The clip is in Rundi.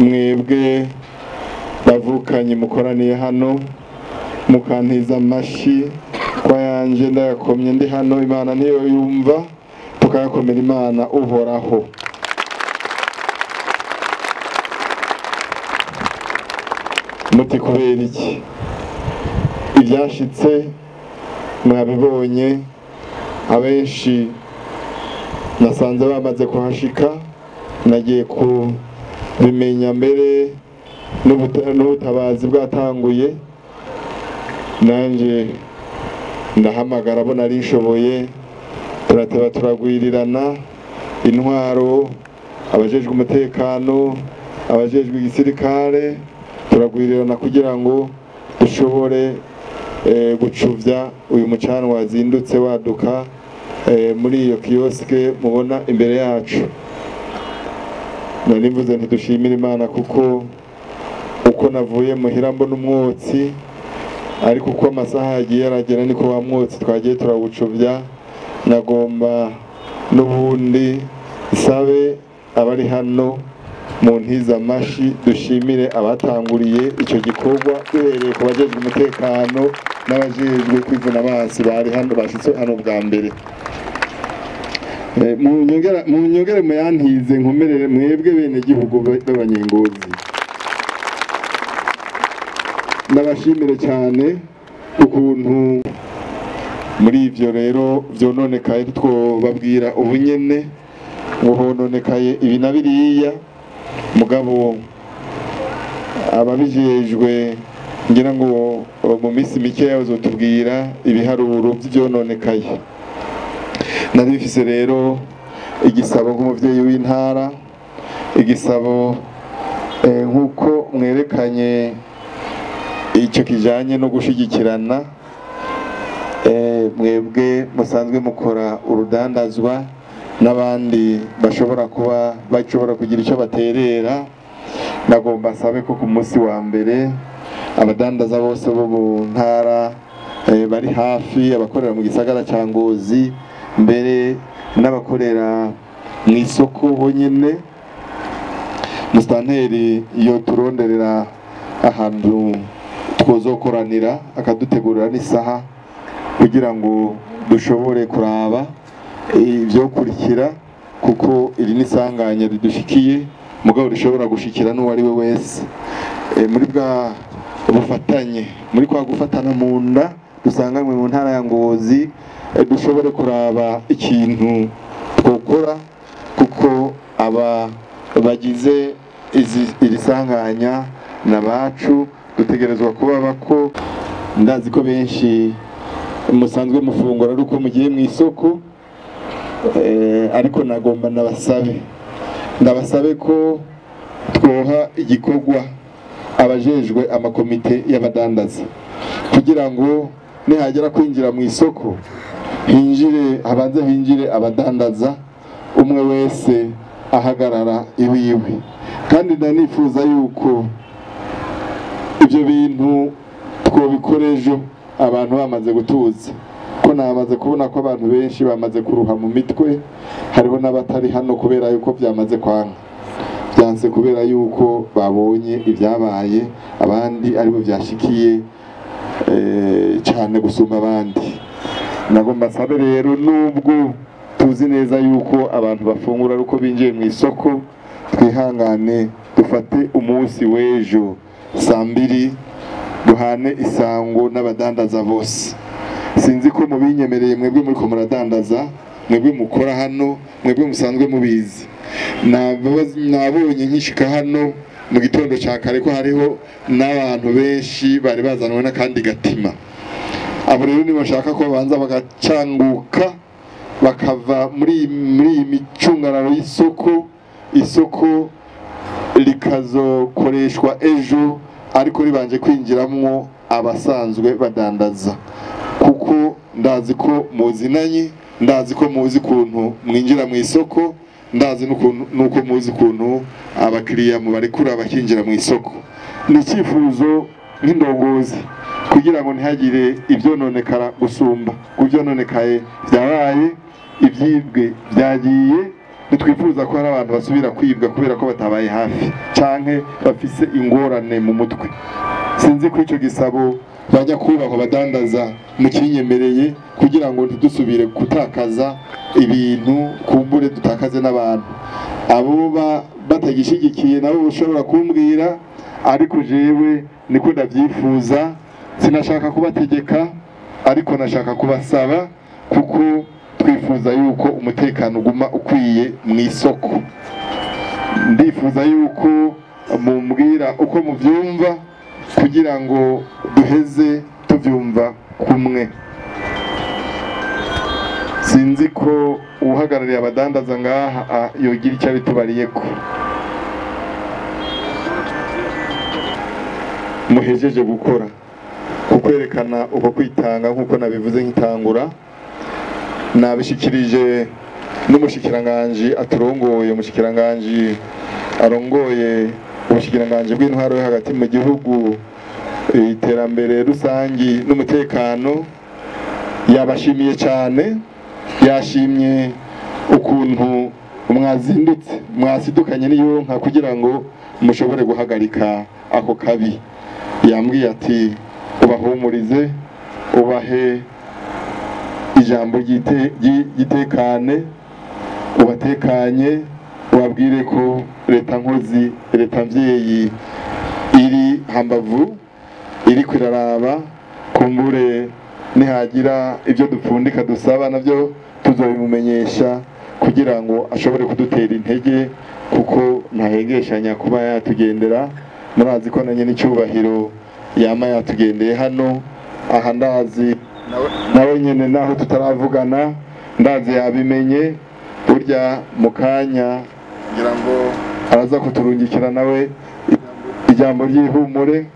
Mwebwe bavukanye mukoraniye hano mukantiza amashi kwa yanje ndayakomye ndi hano, Imana niyo yumva, tukayakomera Imana uhoraho. Muti kubera iki? Ibyashitse mwabibonye, abenshi nasanze bamaze kuhashika, nagiye kubimenya mbere n'ubutabazi bwatanguye, nanje ndahamagara abo narishoboye, turateba turagwirirana, intwaro, abajejwe umutekano, abajejwe igisirikare, turagwirirana kugira ngo dushobore gucuvya uyu mucanwa wazindutse waduka muri iyo kioske mubona imbere yacu. Nari mvuze ntidushimira Imana kuko uko navuye muhira mbona umwotsi, ariko uko amasaha yagiye aragera niko wa mwotsi twagiye turawucuvya. Nagomba n'ubundi sabe abari hano mu ntiza amashi dushimire abatanguriye icyo gikorwa, duhereye ku bajejwe umutekano n'abajejwe kwivuna abansi bari hano bashitse hano bwa mbere. Munyongere muyantize nkomerere mwebwe bene gihugu b'abanyengozi, ndabashimire cyane ukuntu muri ivyo rero vyononekaye twobabwira ubunyene ngo hononekaye ibi na biriya, mugabo ababijejwe ngira ngo mu minsi mike bazotubwira ibiharuro by'ivyononekaye. Nari mfise rero igisabo nk'umuvyeyi w'intara, igisabo nk'uko mwerekanye icyo kijanye no gushigikirana, mwebwe musanzwe mukora urudandazwa n'abandi bashobora kuba bashobora kugira icyo baterera, nagomba sabe ko ku munsi wa mbere abadandaza bose bo mu ntara bari hafi, abakorera mu gisagara ca Ngozi mbere n'abakorera mu isoko honyene, mustanteri iyo turonderera ahantu twozokoranira akadutegurira n'isaha kugira ngo dushobore kuraba ibyo kurikira, kuko iri nisanganya ridushikiye mugabo rishobora gushikira n'uwo ari we wese. Muri bwa bufatanye, muri kwa gufatana mu nda dusanganywe mu ntara ya Ngozi, dushobore kuraba ikintu twokora, kuko aba bagize iri sanganya nabacu dutegerezwa kuba bako. Ndazi ko benshi musanzwe mufungura ari uko mugiye mu isoko, ariko nagomba ndabasabe ko twoha igikorwa abajejwe amakomite y'abadandaza, kugira ngo nihagera kwinjira mu isoko hinjire, habanze hinjire abadandaza, umwe wese ahagarara iwiwe. Kandi ndanifuza yuko ibyo bintu twobikora ejo abantu bamaze gutuza, ko namaze kubona ko abantu benshi bamaze kuruha mu mitwe, hariho n'abatari hano kubera yuko byamaze kwanga, byanse kubera yuko babonye ibyabaye, abandi aribo byashikiye cyane gusumba abandi. Nagomba sabe rero, nubwo tuzi neza yuko abantu bafungura uko binjiye mu isoko, twihangane dufate umunsi w'ejo saa mbiri duhane isango n'abadandaza bose. Sinzi ko mubinyemereye mwebwe muri ko muradandaza, mwebwe mukora hano, mwebwe musanzwe mubizi. Nabonye nkishika hano mu gitondo ca kare ko hariho n'abantu benshi bari bazanwe n'akandi gatima. Abo rero nibashaka ko babanza bagacanguka bakava muri iyi micungararo y'isoko, isoko likazokoreshwa ejo ariko ribanje kwinjiramwo abasanzwe badandaza, kuko ndazi ko muzinanye, ndazi ko muzi kuntu mwinjira mu isoko, ndazi nuko muzi kuntu abakiriya mubarekura bakinjira mu isoko. Ni icyifuzo nk'indongozi kugira ngo ntihagire ibyononekara gusumba kubyononekaye byabaye, ibyibwe byagiye, Ntitwifuza ko hari abantu basubira kwibwa kubera ko batabaye hafi canke bafise ingorane mu mutwe. Sinzi ko ico gisabo bajya kubahwa badandaza mukinyemereye kugira ngo ntidusubire gutakaza ibintu, kumbure dutakaze n'abantu. Abo batagishigikiye nabo bashobora kumbwira, ariko jewe niko ndavyifuza. Sinashaka kubategeka, ariko nashaka kubasaba, kuko twifuza yuko umutekano uguma ukwiye mu isoko. Ndifuza yuko mumbwira uko muvyumva kugira ngo duheze tuvyumva kumwe. Sinzi ko uhagarariye abadandaza ngaha yogira icyo abitubariyeko. Muhejeje gukora kukwerekana uko kwitanga nkuko nabivuze nkitangura, nabishikirije n'umushikiranganje aturongoye, umushikiranganje arongoye ubushikiranganje bw'intwaro yo hagati mu gihugu, iterambere rusangi n'umutekano. Yabashimiye cyane, yashimye ukuntu mwazindutse, mwasidukanye n'iyonka kugira ngo mushobore guhagarika ako kabi. Yambwiye ati ubahumurize, ubahe ijambo ry'itekane, ubatekanye, ubabwire ko leta nkozi, leta mvyeyi iri hambavu, iri kwiraraba, kumbure nihagira ibyo dupfundika dusaba navyo tuzobimumenyesha kugira ngo ashobore kudutera intege, kuko ntahengeshanya kuba yatugendera. Murazi ko nanye n'icyubahiro yama yatugendeye hano aha, ndazi nawe nyene naho tutaravugana, ndazi yabimenye. Burya mu kanya ngira ngo araza kuturungikira nawe ijambo ry'ihumure.